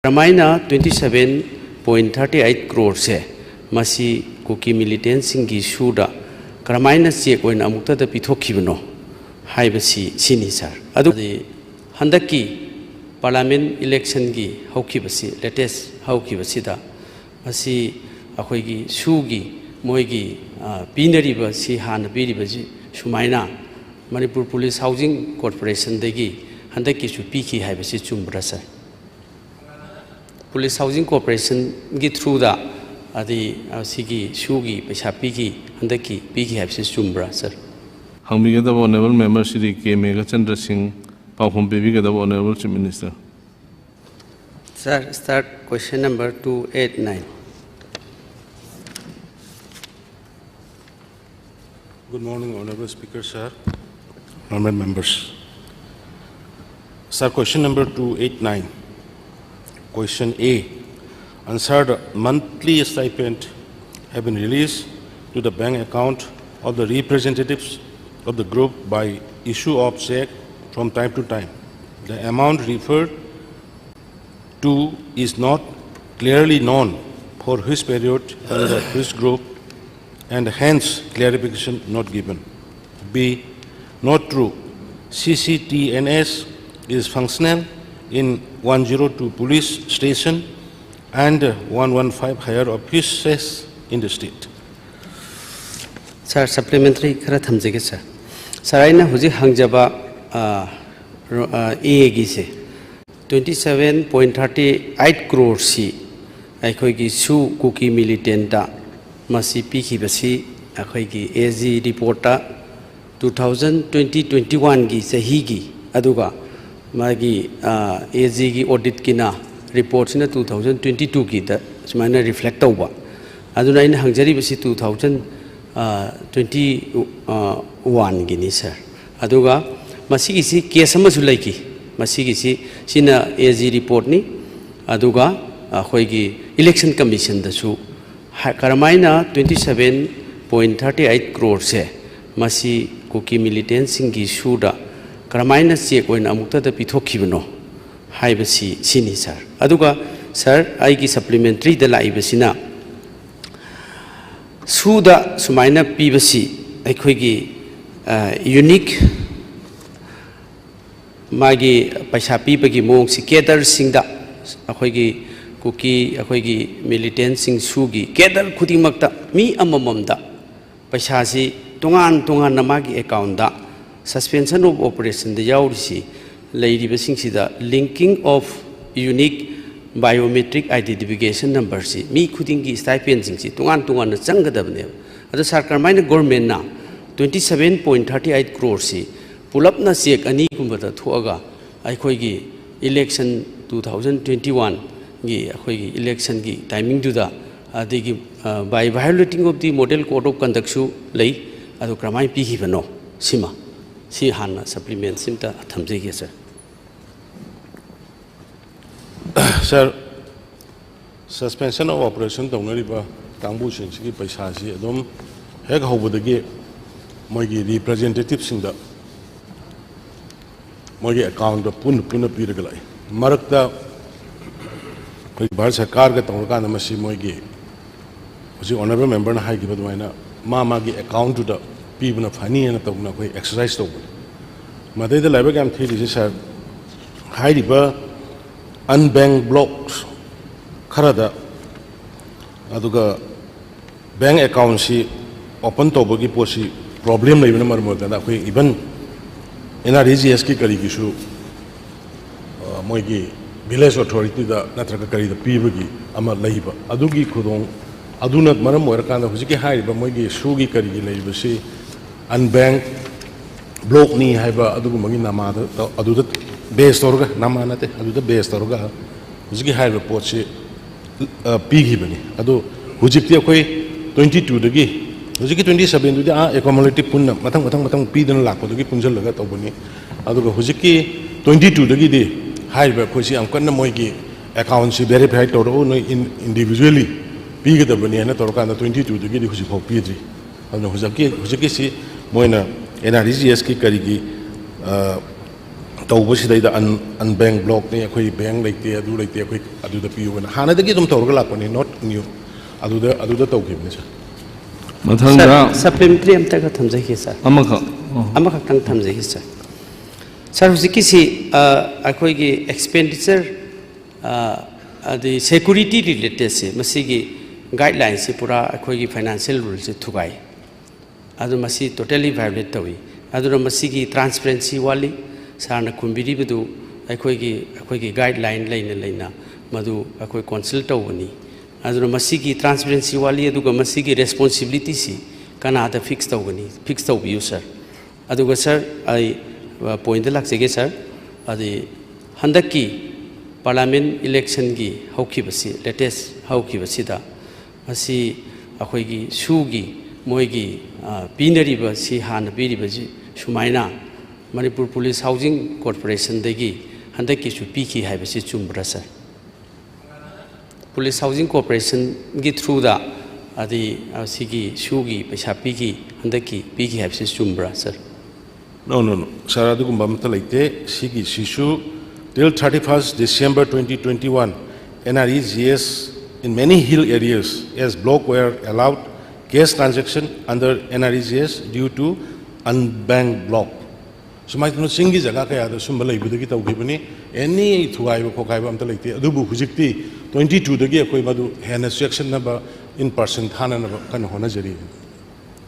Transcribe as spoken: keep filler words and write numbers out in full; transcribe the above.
ꯀꯔꯝꯍꯥꯏꯅ twenty seven point thirty eight crore ꯁꯦ ꯃꯁꯤ ꯀꯨꯀꯤ ꯃꯤꯂꯤꯇꯦꯟꯁꯤꯡꯒꯤ ꯁꯨꯗ ꯀꯔꯝꯍꯥꯏꯅ ꯆꯦꯛ ꯑꯣꯏꯅ ꯑꯃꯨꯛꯇꯗ ꯄꯤꯊꯣꯛꯈꯤꯕꯅꯣ ꯍꯥꯏꯕꯁꯤ ꯁꯤꯅꯤ, ꯁꯥꯔ꯫ ꯑꯗꯨꯗꯤ ꯍꯟꯗꯛꯀꯤ ꯄꯥꯔꯂꯥꯃꯦꯟ ꯏꯂꯦꯛꯁꯟꯒꯤ ꯍꯧꯈꯤꯕꯁꯤ, ꯂꯦꯇꯦꯁ ꯍꯧꯈꯤꯕꯁꯤꯗ ꯃꯁꯤ ꯑꯩꯈꯣꯏꯒꯤ ꯁꯨꯒꯤ ꯃꯣꯏꯒꯤ, ꯑ, ꯄꯤꯅꯔꯤꯕꯁꯤ, ꯍꯥꯟꯅ ꯄꯤꯔꯤꯕꯁꯤ ꯁꯨꯃꯥꯏꯅ ꯃꯅꯤꯄꯨꯔ ꯄꯨꯂꯤꯁ ꯍꯥꯎꯖꯤꯡ ꯀꯣꯔꯄꯣꯔꯦꯁꯟꯗꯒꯤ ꯍꯟꯗꯛꯀꯤꯁꯨ ꯄꯤꯈꯤ ꯍꯥꯏꯕꯁꯤ ꯆꯨꯝꯕ꯭ꯔꯥ, ꯁꯥꯔ? ꯄꯨꯂꯤꯁ ꯍꯥꯎꯖꯤꯡ ꯀꯣꯔꯄꯣꯔꯦꯁꯟꯒꯤ ꯊ꯭ꯔꯨꯗ ꯑꯗꯤ, ꯑ, ꯁꯤꯒꯤ ꯁꯨꯒꯤ ꯄꯩꯁꯥ ꯄꯤꯈꯤ, ꯍꯟꯗꯛꯀꯤ ꯄꯤꯈꯤ ꯍꯥꯏꯕꯁꯤ ꯆꯨꯝꯕ꯭ꯔꯥ, ꯁꯥꯔ? ꯍꯪꯕꯤꯒꯗꯕ honourable member Shri K Meghachandra Singh, ꯄꯥꯎꯈꯨꯝ ꯄꯤꯕꯤꯒꯗꯕ honourable chief minister. Sir, start question number two eight nine. Good morning, Honorable Speaker, sir, honorable members. Sir, question number two eight nine. Question A. Answered, monthly stipend have been released to the bank account of the representatives of the group by issue of check from time to time. The amount referred to is not clearly known for which period and the which group, and hence clarification not given. B. Not true. C C T N S is functional in one zero two police station and one one five higher offices in the state. Sir, supplementary ꯈꯔ ꯊꯝꯖꯒꯦ, ꯁꯥꯔ꯫ ꯁꯥꯔ, ꯑꯩꯅ ꯍꯧꯖꯤꯛ ꯍꯪꯖꯕ, ꯑ, ꯔꯣ-, ꯑ, Aꯒꯤꯁꯦ, twenty seven point thirty eight crore ꯁꯤ ꯑꯩꯈꯣꯏꯒꯤ ꯁꯨ ꯀꯨꯀꯤ ꯃꯤꯂꯤꯇꯦꯟꯇ ꯃꯁꯤ ꯄꯤꯈꯤꯕꯁꯤ ꯑꯩꯈꯣꯏꯒꯤ A G ꯔꯤꯄꯣꯔꯠꯇ two thousand twenty twenty oneꯒꯤ ꯆꯍꯤꯒꯤ, ꯑꯗꯨꯒ ꯃꯥꯒꯤ, ꯑ, A Gꯒꯤ ꯑꯣꯗꯤꯠꯀꯤꯅ ꯔꯤꯄꯣꯔꯠꯁꯤꯅ two thousand twenty twoꯒꯤꯗ ꯁꯨꯃꯥꯏꯅ ꯔꯤꯐ꯭ꯂꯦꯛ ꯇꯧꯕ꯫ ꯑꯗꯨꯅ ꯑꯩꯅ ꯍꯪꯖꯔꯤꯕꯁꯤ two thousand twenty oneꯒꯤꯅꯤ, ꯁꯥꯔ꯫ ꯑꯗꯨꯒ ꯃꯁꯤꯒꯤꯁꯤ ꯀꯦꯁ ꯑꯃꯁꯨ ꯂꯩꯈꯤ꯫ ꯃꯁꯤꯒꯤꯁꯤ, ꯁꯤꯅ A G ꯔꯤꯄꯣꯔꯠꯅꯤ꯫ ꯑꯗꯨꯒ ꯑꯩꯈꯣꯏꯒꯤ ꯏꯂꯦꯛꯁꯟ ꯀꯃꯤꯁꯟꯗꯁꯨ ꯍꯥ-, ꯀꯔꯝꯍꯥꯏꯅ twenty seven point thirty eight crore ꯁꯦ ꯃꯁꯤ ꯀꯨꯀꯤ ꯃꯤꯂꯤꯇꯦꯟꯁꯤꯡꯒꯤ ꯁꯨꯗ ꯀꯔꯝꯍꯥꯏꯅ ꯆꯦꯛ ꯑꯣꯏꯅ ꯑꯃꯨꯛꯇꯗ ꯄꯤꯊꯣꯛꯈꯤꯕꯅꯣ? ꯍꯥꯏꯕꯁꯤ ꯁꯤꯅꯤ ꯁꯥꯔ꯫ ꯑꯗꯨꯒ ꯁꯥꯔ, ꯑꯩꯒꯤ ꯁꯄ꯭ꯂꯤꯃꯦꯟꯇꯔꯤꯗ ꯂꯥꯛꯏꯕꯁꯤꯅ ꯁꯨꯗ ꯁꯨꯃꯥꯏꯅ ꯄꯤꯕꯁꯤ ꯑꯩꯈꯣꯏꯒꯤ ꯌꯨꯅꯤꯛ ꯃꯥꯒꯤ ꯄꯩꯁꯥ ꯄꯤꯕꯒꯤ ꯃꯑꯣꯡꯁꯤ ꯀꯦꯗꯔꯁꯤꯡꯗ, ꯑꯩꯈꯣꯏꯒꯤ ꯀꯨꯀꯤ, ꯑꯩꯈꯣꯏꯒꯤ ꯃꯤꯂꯤꯇꯦꯟꯁꯤꯡ, ꯁꯨꯒꯤ ꯀꯦꯗꯔ ꯈꯨꯗꯤꯡꯃꯛꯇ ꯃꯤ ꯑꯃꯃꯝꯗ ꯄꯩꯁꯥꯁꯤ ꯇꯣꯉꯥꯟ ꯇꯣꯉꯥꯟꯅ ꯃꯥꯒꯤ ꯑꯦꯀꯥꯎꯟꯗ, suspension of operationꯗ ꯌꯥꯎꯔꯤꯁꯤ ꯂꯩꯔꯤꯕꯁꯤꯡꯁꯤꯗ linking of unique biometric identification numberꯁꯤ ꯃꯤ ꯈꯨꯗꯤꯡꯒꯤ stipendꯁꯤꯡꯁꯤ ꯇꯣꯉꯥꯟ ꯇꯣꯉꯥꯟꯅ ꯆꯪꯒꯗꯕꯅꯦꯕ꯫ ꯑꯗꯣ ꯁꯥꯔ, ꯀꯔꯝꯍꯥꯏꯅ ꯒꯣꯔꯃꯦꯟꯅ twenty seven point thirty eight crore ꯁꯤ ꯄꯨꯂꯞꯅ ꯆꯦꯛ ꯑꯅꯤꯒꯨꯝꯕꯗ ꯊꯣꯛꯑꯒ ꯑꯩꯈꯣꯏꯒꯤ election two thousand twenty oneꯒꯤ ꯑꯩꯈꯣꯏꯒꯤ electionꯒꯤ timingꯗꯨꯗ, ꯑꯗꯒꯤ by violating of the model code of conductꯁꯨ ꯂꯩ, ꯑꯗꯨ ꯀꯔꯝꯍꯥꯏꯅ ꯄꯤꯈꯤꯕꯅꯣ? ꯁꯤꯃ, ꯁꯤ ꯍꯥꯟꯅ supplementꯁꯤꯝꯇ ꯊꯝꯖꯒꯦ ꯁꯥꯔ꯫ ꯁꯥꯔ, suspension of operation ꯇꯧꯅꯔꯤꯕ ꯀꯥꯡꯕꯨꯁꯤꯡꯁꯤꯒꯤ ꯄꯩꯁꯥꯁꯤ ꯑꯗꯨꯝ ꯍꯦꯛ ꯍꯧꯕꯗꯒꯤ ꯃꯣꯏꯒꯤ ꯔꯤꯄ꯭ꯔꯖꯦꯟꯇꯦꯇꯤꯞꯁꯤꯡꯗ ꯃꯣꯏꯒꯤ ꯑꯦꯀꯥꯎꯟꯗ ꯄꯨꯟꯅ ꯄꯨꯟꯅ ꯄꯤꯔꯒ ꯂꯥꯛꯏ꯫ ꯃꯔꯛꯇ ꯑꯩꯈꯣꯏ ꯚꯥꯔꯠ ꯁꯔꯀꯥꯔꯒ ꯇꯧꯔꯀꯥꯟꯗ ꯃꯁꯤ ꯃꯣꯏꯒꯤ ꯍꯧꯖꯤꯛ honourable memberꯅ ꯍꯥꯏꯈꯤꯕ ꯑꯗꯨꯃꯥꯏꯅ ꯃꯥ ꯃꯥꯒꯤ ꯑꯦꯀꯥꯎꯟꯗꯨꯗ ꯄꯤꯕꯅ ꯐꯅꯤ ꯍꯥꯏꯅ ꯇꯧꯗꯅ ꯑꯩꯈꯣꯏ exercise ꯇꯧꯕꯅꯤ꯫ ꯃꯗꯩꯗ ꯂꯥꯏꯕꯛ ꯌꯥꯝ ꯊꯤꯔꯤꯁꯦ ꯁꯥꯔ, ꯍꯥꯏꯔꯤꯕ unbanked block ꯈꯔꯗ ꯑꯗꯨꯒ bank accountꯁꯤ open ꯇꯧꯕꯒꯤ ꯄꯣꯠꯁꯤ problem ꯂꯩꯕꯅ ꯃꯔꯝ ꯑꯣꯏꯔꯀꯥꯟꯗ ꯑꯩꯈꯣꯏ even NREGSꯀꯤ ꯀꯔꯤꯒꯤꯁꯨ ꯃꯣꯏꯒꯤ village authorityꯗ ꯅꯠꯇ꯭ꯔꯒ ꯀꯔꯤꯗ ꯄꯤꯕꯒꯤ ꯑꯃ ꯂꯩꯕ, ꯑꯗꯨꯒꯤ ꯈꯨꯗꯣꯡ ꯑꯗꯨꯅ ꯃꯔꯝ ꯑꯣꯏꯔꯀꯥꯟꯗ ꯍꯧꯖꯤꯛꯀꯤ ꯍꯥꯏꯔꯤꯕ ꯃꯣꯏꯒꯤ ꯁꯨꯒꯤ ꯀꯔꯤꯒꯤ ꯂꯩꯔꯤꯕꯁꯤ unbanked blockꯅꯤ ꯍꯥꯏꯕ ꯑꯗꯨꯒꯨꯝꯕꯒꯤ ꯅꯃꯥꯗ, ꯑꯗꯨꯗ base ꯇꯧꯔꯒ, ꯅꯃꯥ ꯅꯠꯇꯦ, ꯑꯗꯨꯗ base ꯇꯧꯔꯒ ꯍꯧꯖꯤꯛꯀꯤ ꯍꯥꯏꯔꯤꯕ ꯄꯣꯠꯁꯤ ꯄꯤꯈꯤꯕꯅꯤ꯫ ꯑꯗꯨ ꯍꯧꯖꯤꯛꯇꯤ ꯑꯩꯈꯣꯏ twenty twoꯗꯒꯤ, ꯍꯧꯖꯤꯛꯀꯤ twenty sevenꯗꯨꯗꯤ ꯑꯥ accumulative ꯄꯨꯟꯅ ꯃꯊꯪ ꯃꯊꯪ ꯃꯊꯪ ꯄꯤꯗꯅ ꯂꯥꯛꯄꯗꯨꯒꯤ ꯄꯨꯟꯁꯤꯜꯂꯒ ꯇꯧꯕꯅꯤ꯫ ꯑꯗꯨꯒ ꯍꯧꯖꯤꯛꯀꯤ twenty twoꯗꯒꯤꯗꯤ ꯍꯥꯏꯔꯤꯕ ꯑꯩꯈꯣꯏꯁꯤ ꯌꯥꯝ ꯀꯟꯅ ꯃꯣꯏꯒꯤ accountꯁꯤ verify ꯇꯧꯔꯛꯎ, ꯅꯣꯏ individually ꯄꯤꯒꯗꯕꯅꯤ ꯍꯥꯏꯅ ꯇꯧꯔꯀꯥꯟꯗ twenty twoꯗꯒꯤꯗꯤ ꯍꯧꯖꯤꯛꯐꯥꯎ ꯄꯤꯗ꯭ꯔꯤ꯫ ꯑꯗꯨꯅ ꯍꯧꯖꯤꯛꯀꯤ, ꯍꯧꯖꯤꯛꯀꯤꯁꯤ ꯃꯣꯏꯅ NREGSꯀꯤ ꯀꯔꯤꯒꯤ ꯇꯧꯕꯁꯤꯗꯩꯗ ꯑꯟ ꯑꯟꯕꯦꯡ ꯕ꯭ꯂꯣꯛꯅꯤ, ꯑꯩꯈꯣꯏ ꯕꯦꯡ ꯂꯩꯇꯦ, ꯑꯗꯨ ꯂꯩꯇꯦ, ꯑꯩꯈꯣꯏ ꯑꯗꯨꯗ ꯄꯤꯌꯨꯅ ꯍꯥꯟꯅꯗꯒꯤ ꯑꯗꯨꯝ ꯇꯧꯔꯒ ꯂꯥꯛꯄꯅꯤ, ꯅꯣꯠ ꯅ꯭ꯌꯨ꯫ ꯑꯗꯨꯗ ꯑꯗꯨꯗ ꯇꯧꯈꯤꯕꯅꯤ, ꯁꯥꯔ꯫ ꯃꯊꯪꯗ ꯁꯥꯔ, ꯁꯄ꯭ꯂꯤꯃꯦꯟꯇꯔꯤ ꯑꯝꯇꯒ ꯊꯝꯖꯒꯦ, ꯁꯥꯔ꯫ ꯑꯃꯈꯛ ꯑꯣ꯫ ꯑꯃꯈꯛꯇꯪ ꯊꯝꯖꯒꯦ, ꯁꯥꯔ꯫ ꯁꯥꯔ, ꯍꯧꯖꯤꯛꯀꯤꯁꯤ, ꯑ, ꯑꯩꯈꯣꯏꯒꯤ ꯑꯦꯛꯁꯄꯦꯟꯗꯤꯆꯔ, ꯑ, ꯑꯗꯩ ꯁꯦꯀ꯭ꯌꯨꯔꯤꯇꯤ ꯔꯤꯂꯦꯇꯦꯗꯁꯦ, ꯃꯁꯤꯒꯤ ꯒꯥꯏꯗꯂꯥꯏꯟꯁꯤ ꯄꯨꯔꯥ ꯑꯩꯈꯣꯏꯒꯤ ꯐꯥꯏꯅꯥꯟꯁꯤꯌꯦꯜ ꯔꯨꯜꯁꯤ ꯊꯨꯒꯥꯏ꯫ ꯑꯗꯨ ꯃꯁꯤ ꯇꯣꯇꯦꯂꯤ ꯚꯥꯏꯑꯣꯂꯦꯠ ꯇꯧꯏ꯫ ꯑꯗꯨꯅ ꯃꯁꯤꯒꯤ ꯇ꯭ꯔꯥꯟꯁꯄꯦꯔꯦꯟꯁꯤ ꯋꯥꯠꯂꯤ꯫ ꯁꯥꯔꯅ ꯈꯨꯝꯕꯤꯔꯤꯕꯗꯨ ꯑꯩꯈꯣꯏꯒꯤ, ꯑꯩꯈꯣꯏꯒꯤ ꯒꯥꯏꯗꯂꯥꯏꯟ ꯂꯩꯅ ꯂꯩꯅ ꯃꯗꯨ ꯑꯩꯈꯣꯏ ꯀꯣꯟꯁꯜ ꯇꯧꯕꯅꯤ꯫ ꯑꯗꯨꯅ ꯃꯁꯤꯒꯤ ꯇ꯭ꯔꯥꯟꯁꯄꯦꯔꯦꯟꯁꯤ ꯋꯥꯠꯂꯤ, ꯑꯗꯨꯒ ꯃꯁꯤꯒꯤ ꯔꯦꯁꯄꯣꯟꯁꯤꯕꯤꯂꯤꯇꯤꯁꯤ ꯀꯅꯥꯗ ꯐꯤꯛꯁ ꯇꯧꯒꯅꯤ? ꯐꯤꯛꯁ ꯇꯧꯕꯤꯌꯨ, ꯁꯥꯔ꯫ ꯑꯗꯨꯒ, ꯁꯥꯔ, ꯑꯩ, ꯑ, ꯄꯣꯏꯟꯗ ꯂꯥꯛꯆꯒꯦ, ꯁꯥꯔ꯫ ꯑꯗꯤ ꯍꯟꯗꯛꯀꯤ ꯄꯥꯔꯂꯥꯃꯦꯟ ꯏꯂꯦꯛꯁꯟꯒꯤ ꯍꯧꯈꯤꯕꯁꯤ, ꯂꯦꯇꯦꯁ ꯍꯧꯈꯤꯕꯁꯤꯗ, ꯃꯁꯤ ꯑꯩꯈꯣꯏꯒꯤ ꯁꯨꯒꯤ ꯃꯣꯏꯒꯤ, ꯑ, ꯄꯤꯅꯔꯤꯕꯁꯤ, ꯍꯥꯟꯅ ꯄꯤꯔꯤꯕꯁꯤ ꯁꯨꯃꯥꯏꯅ ꯃꯅꯤꯄꯨꯔ ꯄꯨꯂꯤꯁ ꯍꯥꯎꯖꯤꯡ ꯀꯣꯔꯄꯣꯔꯦꯁꯟꯗꯒꯤ ꯍꯟꯗꯛꯀꯤꯁꯨ ꯄꯤꯈꯤ ꯍꯥꯏꯕꯁꯤ ꯆꯨꯝꯕ꯭ꯔꯥ, ꯁꯥꯔ? ꯄꯨꯂꯤꯁ ꯍꯥꯎꯖꯤꯡ ꯀꯣꯔꯄꯣꯔꯦꯁꯟꯒꯤ ꯊ꯭ꯔꯨꯗ ꯑꯗꯤ, ꯑ, ꯁꯤꯒꯤ ꯁꯨꯒꯤ ꯄꯩꯁꯥ ꯄꯤꯈꯤ, ꯍꯟꯗꯛꯀꯤ ꯄꯤꯈꯤ ꯍꯥꯏꯕꯁꯤ ꯆꯨꯝꯕ꯭ꯔꯥ, ꯁꯥꯔ? No, no, no, ꯁꯥꯔ, ꯑꯗꯨꯒꯨꯝꯕ ꯑꯃꯠꯇ ꯂꯩꯇꯦ꯫ ꯁꯤꯒꯤ ꯁꯤꯁꯨ till thirty-first December twenty twenty-one, N R E G S in many hill areas as block were allowed cash transaction under N R E G S due to unbanked block꯫ ꯁꯨꯃꯥꯏꯅ ꯇꯧꯗꯅ ꯆꯤꯡꯒꯤ ꯖꯒꯥ ꯀꯌꯥꯗ ꯁꯨꯝꯕ ꯂꯩꯕꯗꯒꯤ ꯇꯧꯈꯤꯕꯅꯤ꯫ ꯑꯦꯅꯤ ꯊꯨꯒꯥꯏꯕ ꯈꯣꯠꯀꯥꯏꯕ ꯑꯝꯇ ꯂꯩꯇꯦ꯫ ꯑꯗꯨꯕꯨ ꯍꯧꯖꯤꯛꯇꯤ twenty-two ꯗꯒꯤ ꯑꯩꯈꯣꯏ ꯃꯗꯨ ꯍꯦꯟꯅ ꯆꯦꯛꯁꯤꯟꯅꯕ, in person ꯊꯥꯅꯅꯕ ꯀꯟꯅ ꯍꯣꯠꯅꯖꯔꯤ꯫